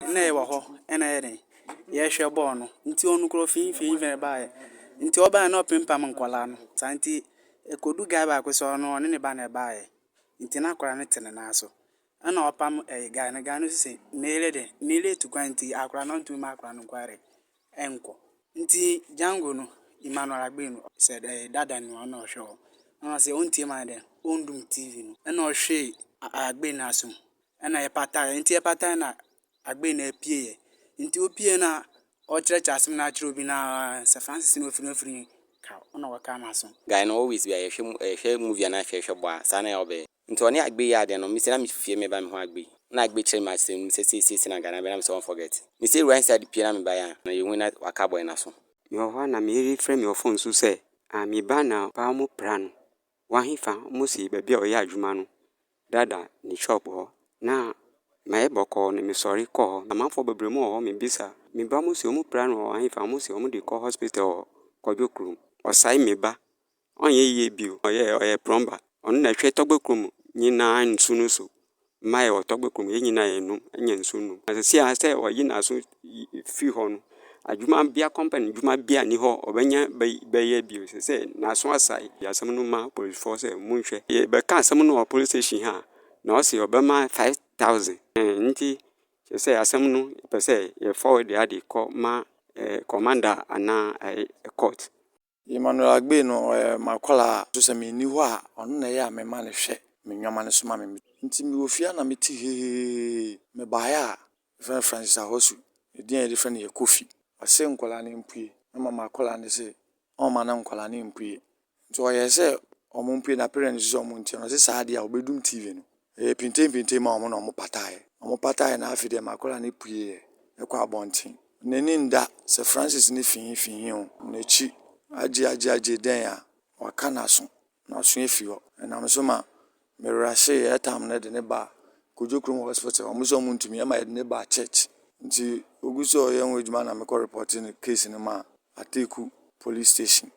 Na yɛwɔ hɔ ɛna yɛ dɛn yɛhwɛ bɔɔl no. Nti ɔno koraa ofi fi fi na ɛbaeɛ. Nti ɔbaeɛ na ɔpempam nkwadaa no. Saa nti ɛkɔdu guy baako sɛ ɔno ɔne ne ba na ɛbaeɛ. Nti na akwadaa no te ne nan so. Ɛna ɔpam ɛyɛ guy no. Guy no nso sɛ ne yere de ne yere tu kwan, nti akwadaa no ɔntumi ma akwadaa no nkɔ ayɛ ɛnkɔ. Nti Django no, Emmanuel Agbenu no sɛ ɛyɛ dada no, ɔno na ɔhwɛ hɔ. Ɛna ɔsɛ ɔntie ma dɛn ɔndum TV no. Ɛna ɔhwee Agbenu no asom. Ɛna yɛpataeɛ. Nti yɛpataeɛ na Agbenu no apue. Nti opue na ɔkyerɛkyerɛ asɛm no akyerɛ obi na sɛ Francis na ofiri ofiri ka ɔna wɔka n'aso. Guy no always bi a yɛhwɛ movie anaa yɛhwɛ bɔ a, saa na ɔbɛyɛ. Nti ɔne Agbe yɛ adeɛ no, mesɛ na mefie meba me ho Agbe. Na Agbe kyerɛ me asɛm mu sɛ seesei na Ghana bɛna me sɛ ɔn forget. Mesɛ wura inside pie na mebaeɛ a, na yɛhu na waka boy n'aso. Mewɔ hɔ a na me yere frɛ me wɔ phone so sɛ ah, me ba na paa mo pra no. Wahefa mo si baabi a ɔyɛ adwuma no dada ne shop hɔ. Na mayɛ bɔkɔɔ no, mesɔre kɔ hɔ. Amanfoɔ bebree mu wɔ hɔ. Mebisa me ba mo si ɔmo pra no wɔ hefa? Ɔmo si ɔmo de kɔ hospital wɔ Kwadwo Kurom. Ɔsae me ba ɔnyɛ yie bio. Ɔyɛ plumber. Ɔno na ɛhwɛ Tɔgbe kurom nyinaa nsu no so. Mmaa yɛ wɔ Tɔgbe kurom, yɛn nyinaa yɛnom anya nsu nom. Na seesei a sɛ ɔyi n'aso firi hɔ no, adwuma bia, company adwuma bia ni hɔ ɔbɛnya bɛyɛ bio. Sɛ n'aso asae, asɛm no ma polisifoɔ sɛ monhwɛ. Yɛbɛka asɛm no wɔ police station ha na ɔse ɔbɛma 5,000. Nti kyerɛ sɛ asɛm no pɛ sɛ yɛ forward ade kɔ ma commander anaa court. Emmanuel Agbenu no, ɔyɛ m'akwadaa a so sɛ menni hɔ a, ɔno na ɛyɛ a mema no hwɛ me nneɛma no so ma me. Nti mewɔ fie a na mete hehehe. Mebaeɛ a, yɛfrɛ no Francis Ahosu. Ne din a yɛde frɛ no yɛ Kofi. Ɔse nkwadaa no mpue. Ɛma m'akwadaa no sɛ ɔmma na nkwadaa no mpue. Nti ɔyɛɛ sɛ ɔmo mpue na parents nso sɛ ɔmo ntie no. Ɔse saa adeɛ a ɔbɛdum TV no. Ɛyɛ pintem ma ɔmo na ɔmo pataeɛ. Ɔmo pataeɛ na afei deɛ m'akwadaa no pueɛ ɛkɔ abɔnten. N'ani nda sɛ Francis ne fihi fihi o. N'akyi agye agye agye dɛn a waka n'aso. N'aso afi hɔ. Ɛnam so ma merush airtime no de ne ba Kodwo Kurom Hospital. Ɔmo sɛ ɔmo ntumi, ɛma yɛde ne ba church. Nti ogu so a ɔyɛ ho adwuma na mekɔ report ne case no ma Ateku Police Station.